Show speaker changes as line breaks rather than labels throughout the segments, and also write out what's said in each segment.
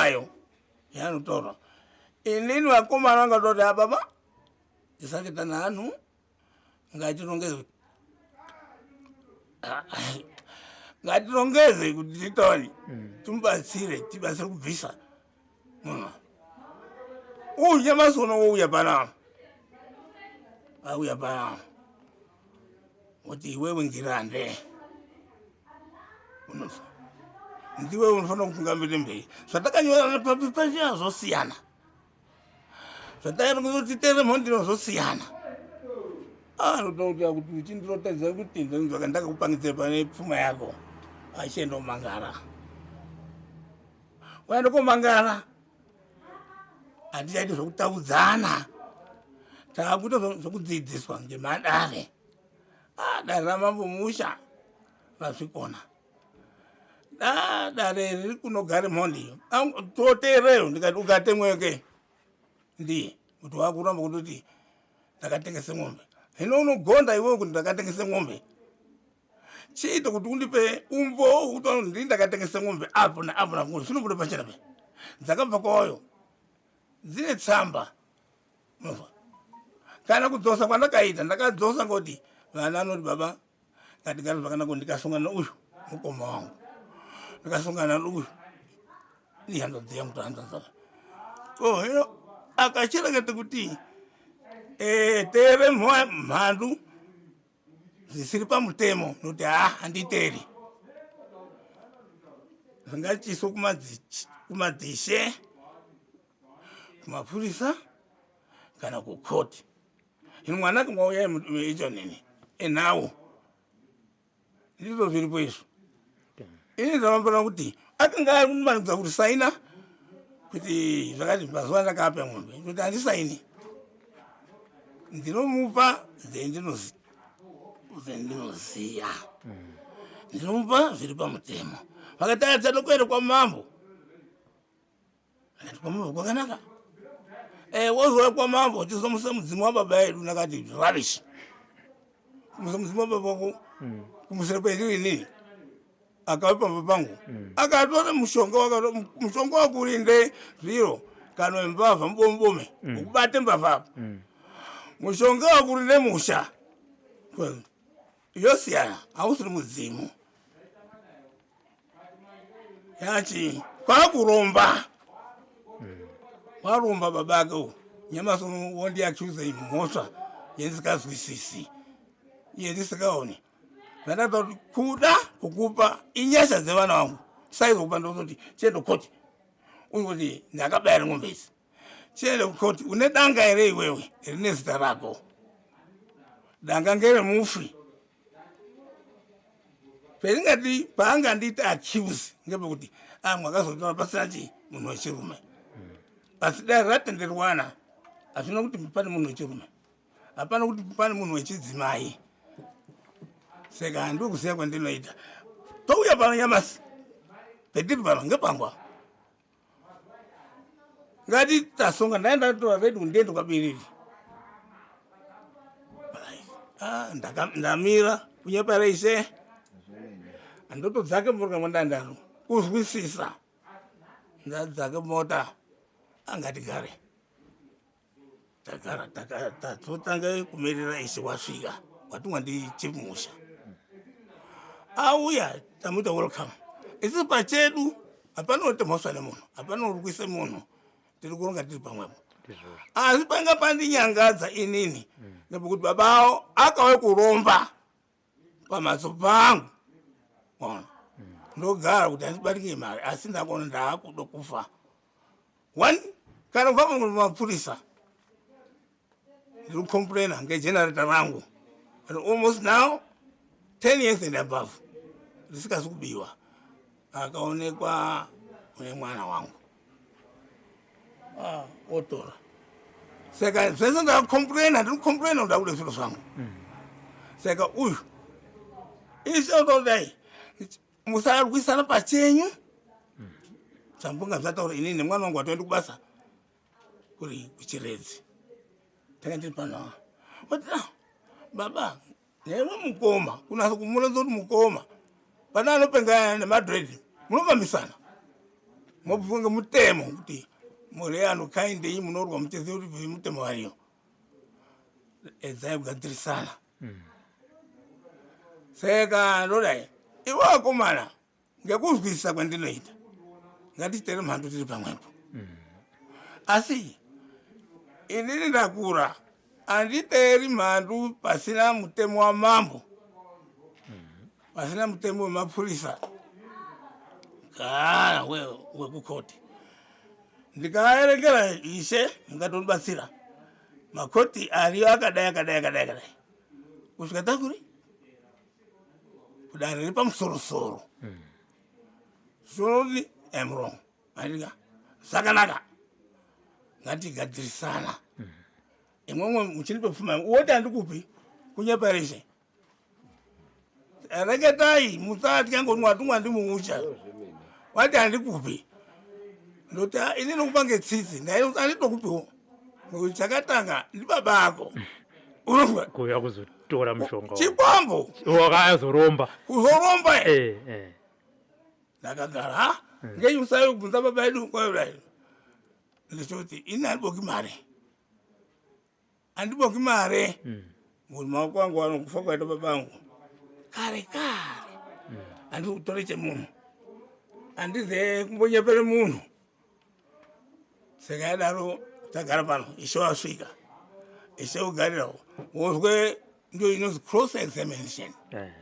pfumayo yaanotaura. Inini vakomana vangatoti a baba tisaketa naanhu ngatirongeze ngatirongeze kuti titoni timubatsire tibatsire kubvisa munhu uyu. Nyamasi uno wouya panapa, auya panapa kuti iwewe Ngirande unofa, ndiwe unofanira kutungamirira mberi. Zvatakanyorana papepa zvosiyana, zvatakanyorana kuti titere mhondiro zvosiyana. Anotaura kuti uchindirotadza kuti ndinzwaka ndakakupangidzira pane pfuma yako, achienda kumangara, waenda komangara. Handichaiti zvokutaudzana, taakuita zvokudzidziswa ngemadare. Ah, dare ramambo musha razvikona, da dare riri kunogare mhondi iyo toteereyo. Ndikati ukatemweke ndiye kuti wakuramba kutoti ndakatengese ng'ombe. Hino unogonda iwewe kuti ndakatengese ng'ombe? Chiito kuti undipe umbo kuti ndii ndakatengese ng'ombe apo naapo napo, zvinobuda pachena pe dzakabva kwayo dzine tsamba. Unozwa kana kudzosa kwandakaita, ndakadzosa ngoti vana anoti baba ngatigare zvakanaka. Ndikasungana neuyu mukoma wangu, ndikasungana neuyu ihanzvadzi yangu, tahanzvadzana. Oh, hino akachirekete kuti tere mhandu zvisiri pamutemo, nokuti ha handiteri, zvingachiiswe kumadzishe, kumapurisa kana kukoti. Hino mwana kamwauya icho nini enawo ndizvo zviripo izvo. Ini ndinombona kuti akanga ari kuti saina kuti zvakati mazuva ndakapa ng'ombe, kuti handisaini, ndinomupa zvendinoziya, ndinomupa zviri pamutemo. Vakati adzada kuenda kwamambo. Akati kwamambo kwakanaka, wozouya kwamambo tizomusa mudzimu wababa edu. Ndakati rubbish, kumusa mudzimu wababa wako kumusira kwendiri inini akauya pamba pangu akatora mushonga, mushonga wakurinde zviro kana wembavha mubomubome ukubate mbavha apo, mushonga wakurinde musha yosiyana, hausiri mudzimu yachi kwakuromba. Waromba baba ake uyu. Nyamasi uno wondiaccusa mhosva yendisingazwisisi, yendisikaoni. Zvandatoa kuti kuda kukupa inyasha dzevana vangu, saizokupa ndototi chiende kukoti uyu kuti ndakabayira ng'ombe idzi. Chiende kukoti. Une danga here iwewe rine zita rako? Danga ngeremufi. Peringati paangandiita accuse ngepekuti amwe akazotora pasina chi munhu wechirume, asi dai ratenderwana hazvina kuti pane munhu wechirume, hapana kuti pane munhu wechidzimai. Saka handiri kuziva kwandinoita. Touya pano nyamasi petiri pano ngepangwa ngati tasonga ndaenda ndatora ready kuti ndiende kwabiriri. Ah, ndamira kunyepera ishe, andotodzake mota mwandandaro kuzwisisa, ndadzake mota angatigare tagara tatotanga kumirira ishe wasvika watumwa ndichief musha. Auya, tamuita welcome. Isi pachedu hapana kuti mhosva nemunhu, hapana uri kuise munhu, tiri kuronga tiri pamwepo. Asi panga pandinyangadza inini nekuti baba avo akauya kuromba pamhatso pangu. Ona ndogara kuti handibatike mari, asi ndakuona ndaakuda kufa one kana kubva mapurisa. Ndiri kucomplaina ngegenerator rangu and almost now 10 years and above risikazi kubiwa, akaonekwa une mwana wangu. Ah, otora. Saka zvese ndakacomplaina, ndiri kucomplaina kuti ndakuda zviro zvangu. Saka uyu isotodai musarwisana pachenyu. Zvambunga zvataura inini nemwana wangu watoenda kubasa kuri kuchiredzi, tanga ndiri pano oti ah, baba newe mukoma, kunasa kumuronza kuti mukoma pane anopengana nemadredi, munofambisana. Mobvunga ngemutemo kuti muri anhu kaindei munorwa muchiziva kuti mutemo variyo. Edzai kugadzirisana. Saka ndodai ivo vakomana ngekuzwisisa kwandinoita ngatichitere mhandu tiri pamwepo. Asi inini ndakura handiteeri mhandu pasina mutemo wamambo, pasina mutemo wemapurisa kana wekukoti. Ndikaerekera ishe mungatondibatsira makoti ariyo akadai akadai akadai akadai kusvika takuri kudare riri pamusorosoro. Sorry, I'm wrong. Andika zvakanaka ngatigadzirisana. Imwemwe muchinipe pfuma woti handikupi kunyepa reshe. Reketai musatya ngoni watumwa ndimuusha wati handikupi. Ndoti ini nokupa ngetsitsi handitokupiwo ngokuti chakatanga ndibaba ako. Unozwa?
Kuuya kuzotora mushonga.
Chikwambo.
Wakazoromba.
Kuzoromba. Eh, eh. Ndakagara ha ngenyi usai kubvunza baba edu kwaudai. Ndichoti ini handiboki mari. Handiboki mari. Ngokuti maoko angu anokufa kwaita baba angu. Kare kare. Handisi kutore chemunhu. Handize kumbonyepere munhu. Saka yadaro tagara pano ishe wasvika. Ishe ugarirawo. Wozwe ndio inonzi cross examination.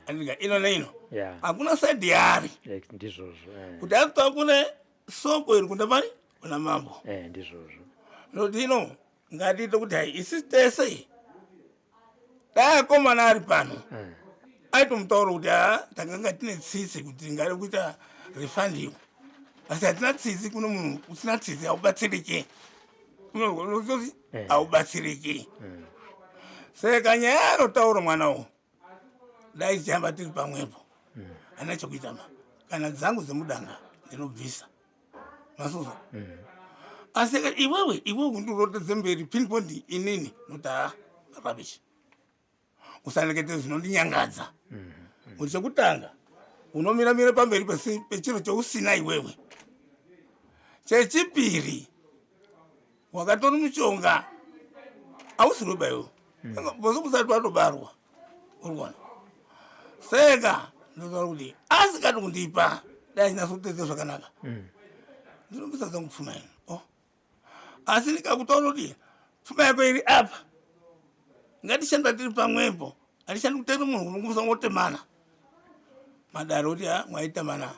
Andika ino neino. Hakuna side yaari.
Ndizvozvo.
Kuti akuta kune soko iri kunda pari kuna mambo.
Ndizvozvo.
Noti ino ngatiite kuti hai isi tese dai akomana ari pano aitomutaura kuti ha takanga tine tsitsi kuti tingade kuita refund iwo, asi hatina tsitsi kuno munhu usina tsitsi haubatsiriki. Unozoti haubatsiriki. Saka nyaya anotaura mwana uwu dai tichihamba tiri pamwepo handina chekuita ma kana dzangu dzemudanga ndinobvisa masuzo. Asi iwewe iwewe kundirotedze mberi pinpoint inini noti ha rubbish. Usarekete zvinondinyangadza. Kuti chekutanga unomiramira pamberi pechiro cheusina iwewe. Chechipiri wakatora mushonga ausirweba iwewe boso kusati watobarwa urikuona. Saka ndinotaura kuti asikati kundipa dai achinyatsokutedza zvakanaka ndinobvisa dzangu pfuma ino. Oh. Asi ndikakutaura kuti pfuma yako iri apa ngatishanda tiri pamwepo hatishandi kuteera munhu unongomusa ngotemana madare kuti ha mwaitemana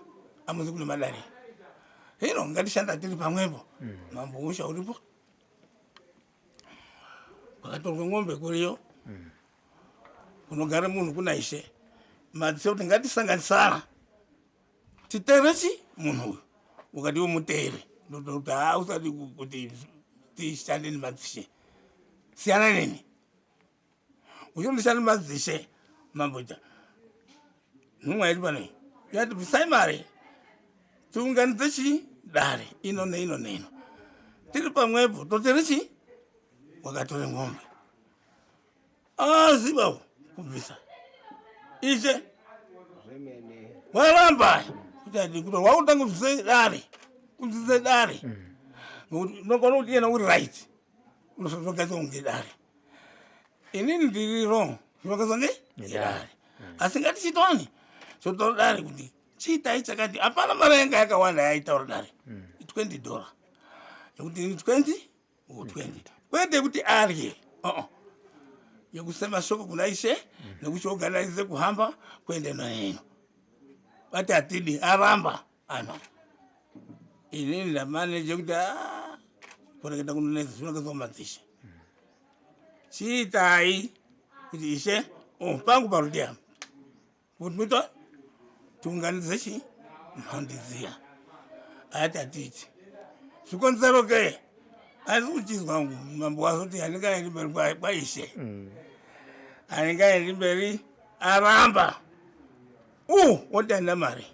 amuzi kune madare hino ngatishanda tiri pamwepo. Mambo usha uripo kwakatorwa ng'ombe kuriyo kunogara munhu kuna ishe madzise kuti ngatisanganisana titere chi munhu uyu ukati umutere ndotokuti ha usati kuti tishande nemadzishe siyana neni uchondishanda nemadzishe mamboita nhumwa yedu pano yati bvisai mari tiunganidze chi dare ino neino neino tiri pamwepo totere chi wakatore ng'ombe asi babo kubvisa ishe waramba kuti adi kuti wakutanga kubvisa dare kubvisa dare ngokuti unokona kuti iyena uri right unofanira kunge dare inini ndiri wrong zvinogadzwa nge ngedare asi ngatichitoni chotaura dare kuti chiitai chakati hapana mari yanga yakawanda yaitaura dare $20 yekuti ini 20 20 kwete kuti arye oo yekusema shoko kuna ishe nekuti oganaize kuhamba kuende noeno vati hatidi aramba ano inini ndamaneje kuti kureketa kunonetsa zvinogadzwa madzishe chiitai kuti ishe pangu parudiya kuti muita tiunganidze chi mhandi dziya ati atiiti zvikonzero ke asi kuchizwa mambo wazoti handingaendi mberi kwaishe handingaendi mberi aramba woti handina mari.